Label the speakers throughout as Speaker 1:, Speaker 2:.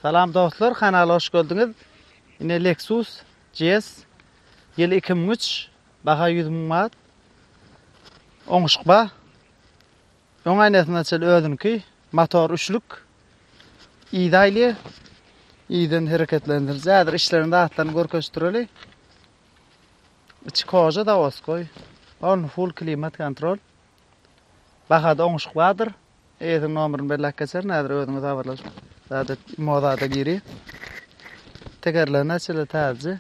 Speaker 1: Salam dostlar kanala hoş geldiňiz. Ine Lexus GS ýyly 2003 baha 100 müň manat. Oňuşyk ba. Öň aýnasyna çenli özüniňki motor üçlük. Yzy aýly. Yzdan hereketlendiriji. Häzir işlerini zatlaryny görkezdireli. Içi koja zawoskoý. On full klimat kontrol. Bahada oňuşyk bardyr. Eýesiniň nomerini belläp geçerin häzir özüňiz habarlaşyp zat et imo zada giri. Tekerleri näçeler täzeje.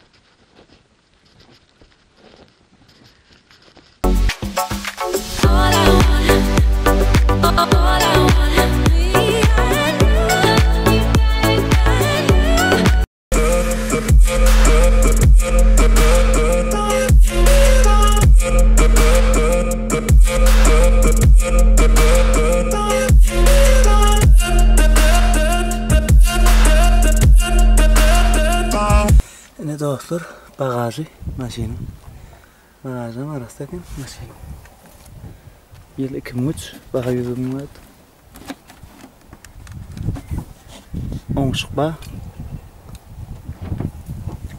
Speaker 1: Ine dostlar bagažy maşynyň. Bagažam arassa eken maşynyň. Ýyl 2003 baha 100 müň manat. Oňşuk bar.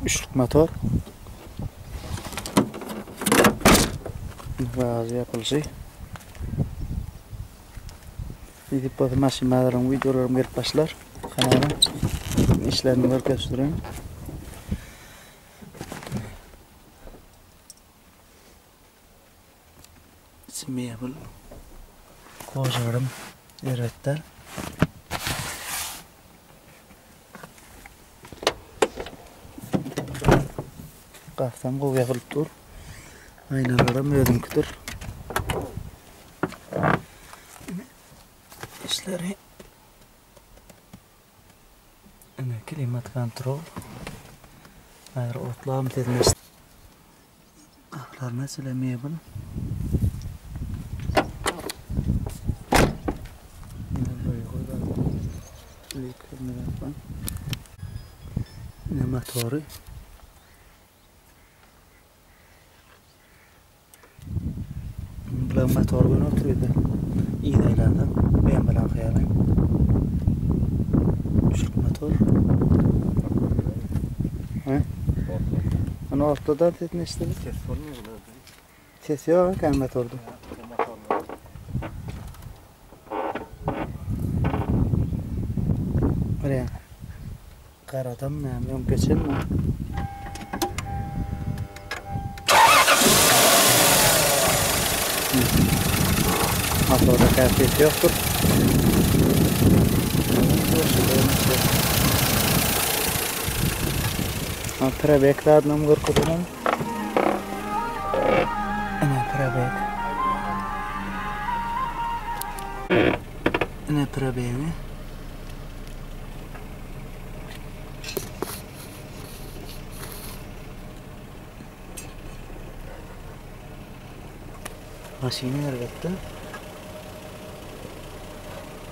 Speaker 1: Üçlük motor. Gazy ýapylyşy. Gidip bolsa maşyn bazaryň wideolarym gelip başlar. Kanala işlerini görkezip Içi mebel. Kožalarym erbet däl. Gapsam gowy ýapylyp dur. Aýnalaram özüňkidir. Işleri. Ine klimat kontrol. Aýry otlam sesini Gapylar mesele mebel. Ine motory. Bular motor bilen oturýardy. Yz aýlansa, BMW-laň hyýaly. Üçlük motor. He? Onu ortadan sesini eşitdim.
Speaker 2: Ses bolmuyor bularda.
Speaker 1: Ses yok eken motorda. Buraya. Garadam näme öň geçenmi? Motorda käsesi ýokdur. Ha, probek zadynam görkezelim. Ine probek. Ine probegi. Maşyn erbetde.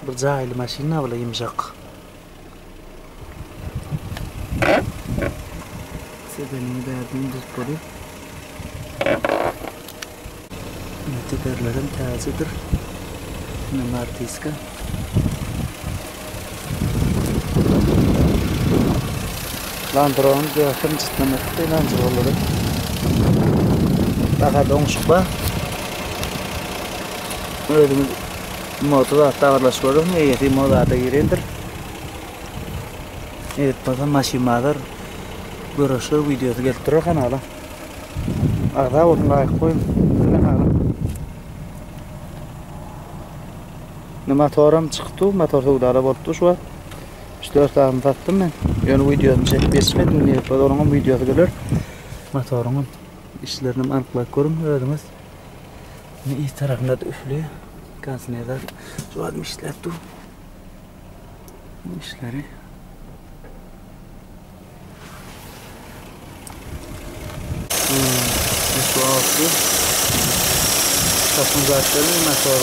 Speaker 1: Bir jaýly maşyn bula ýumşak. Sedenini bärden düzüp bolýar. Ine tekerlerem täzedir. Ine martiska. Land Rover görsem çytlamakdy Land Rover'lary. Bahada oňşuk bar. Özümiz moto zatda habarlaşyp görüň, eýesi mo zada girendir. Evet, bolsa maşyn bazar göreşler wideosy gelip durar kanala. Agza boluň, laýk goýuň. Indi motoram çykdy, motor söwdada bolupdy şu wagt. 3-4 sany satdym men. Ýöne wideosyny çekip ýetişmedim. Niyet bar, onuň hem wideosy geler. Motoryň hem işlerini hem anyklap görüň özüňiz. Indi yz tarapynda da üfli. Kondisioner şu wagt işläp dur. İşleri. Şu altı. Satın zaten motor.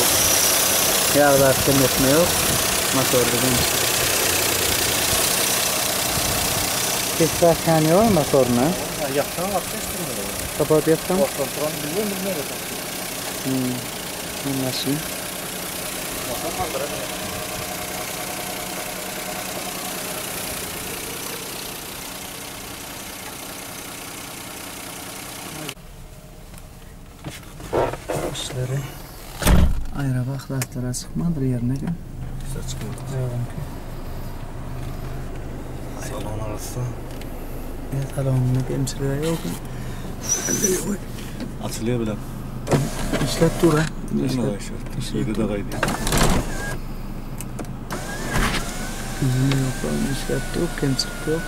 Speaker 1: Yağ zaten etme yok. Motor dedim. Ses zaten yok motoruna.
Speaker 2: Yapsan atmış durmuyor.
Speaker 1: Kapat yapsam.
Speaker 2: Kontrol biliyor musun? Bilmiyorum.
Speaker 1: Hmm. Nasıl?
Speaker 2: Motor kaldıramıyor.
Speaker 1: Aýra bak zatlara çykmandyr ýerine eken.
Speaker 2: Hiç çykmady.
Speaker 1: Özüňki.
Speaker 2: Salon arassa.
Speaker 1: Ne salonunda kemçilik ýok.
Speaker 2: Açylýar bilen.
Speaker 1: Işläp dur ha.
Speaker 2: İşläp.
Speaker 1: İşläp
Speaker 2: Ýedi
Speaker 1: dur.
Speaker 2: de gaýdy.
Speaker 1: Ýok, işläp dur, kemçilik ýok.